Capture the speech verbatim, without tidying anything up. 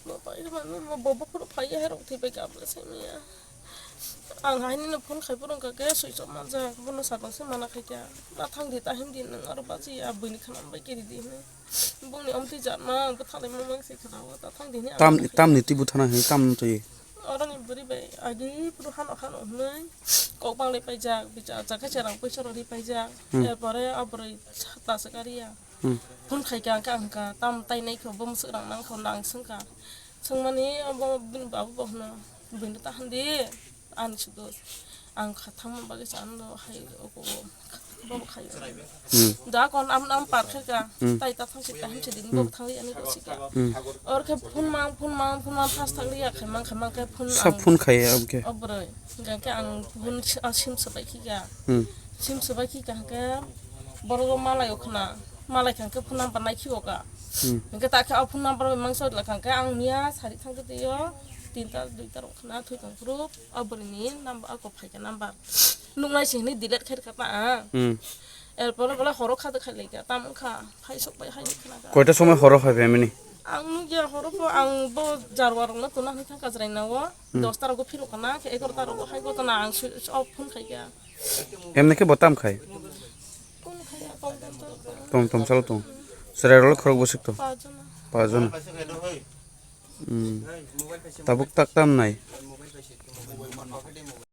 Bo pai mano, bo, bo phuru phai ya, rok thwi pai ka, abla sai manya. Ang haini no phone khai phuru wngkha khe switch off manjak, bono sakno se mana khai kha. Ta thang di, ta him di, nwng aro bachi ya, buini khana bai kiri di hwnwi. Bongni omtwi jatma, bwthalai ma mang se khana o, ta thang di hwnwi ang Tam, khai. Tamni twi buthana hwnwi tam twi. Oroni bwrwi bai agi phuru hano hano hwnwi kok bang lai paijak, bicha, achak khe cherang poisa rok ri paijak. Hmm. Erpore o bwrwi ta se kariya. Hmm. Phone khai kha, ang kha, ang kha, tam tai nai kho, bo mwswk rang nang kho, nang swng kha. Swngmani abo bini babu bo hwno, "Buino ta han di, ani se dos." Ang kha thangma bagwi sa ano hai ogo bo khai. Hmm. Da kon am, am par khe ka, Hmm. tai ta thang si ta hin se din bo Hmm. thang li ani ko si ka. Hmm. Or khe phone mang, phone mang, phone mang, fast thang li ya khai mang, khai mang khe phone Sa ang phone khai ya, okay. O bwrwi. Hingkha khe ang phone si-, ah, sim swbai khi kha. Hmm. Sim swbai khi kha hingkhe borok o malai o khna. Malai kha hingkhe phone number nai khi o kha. Hmm. Hingkhe ta khe o phone number bai mangsa la kha hingkhe ang miya sari thang khe twi o tinta duita rok khna thwi tong phuru o bwrwi ni number a kok phai kha number. Nuk nai se hwnwi delete khai rwkha ta ang. Hmm. Erpore bole horo kha de khai lai kha. Tamo wngkha phai sok bai hai khna kha. Koita somoi horo phai phaimani? Ang nukya horo pho ang bo jarwa rokno tuna hwnwi thang kajrai na o. Hmm. Dosta rogo phirok kana khe egarota rogo hai gotona ang switch off phone khai kha. Emne khe bo tam khai? Phone khai ya, kok kok kok. Tom tom salo tong. Chwrai rok khorok bwswk tong? Pajona. Pajona. Hmm. Tabuk tak tam nai.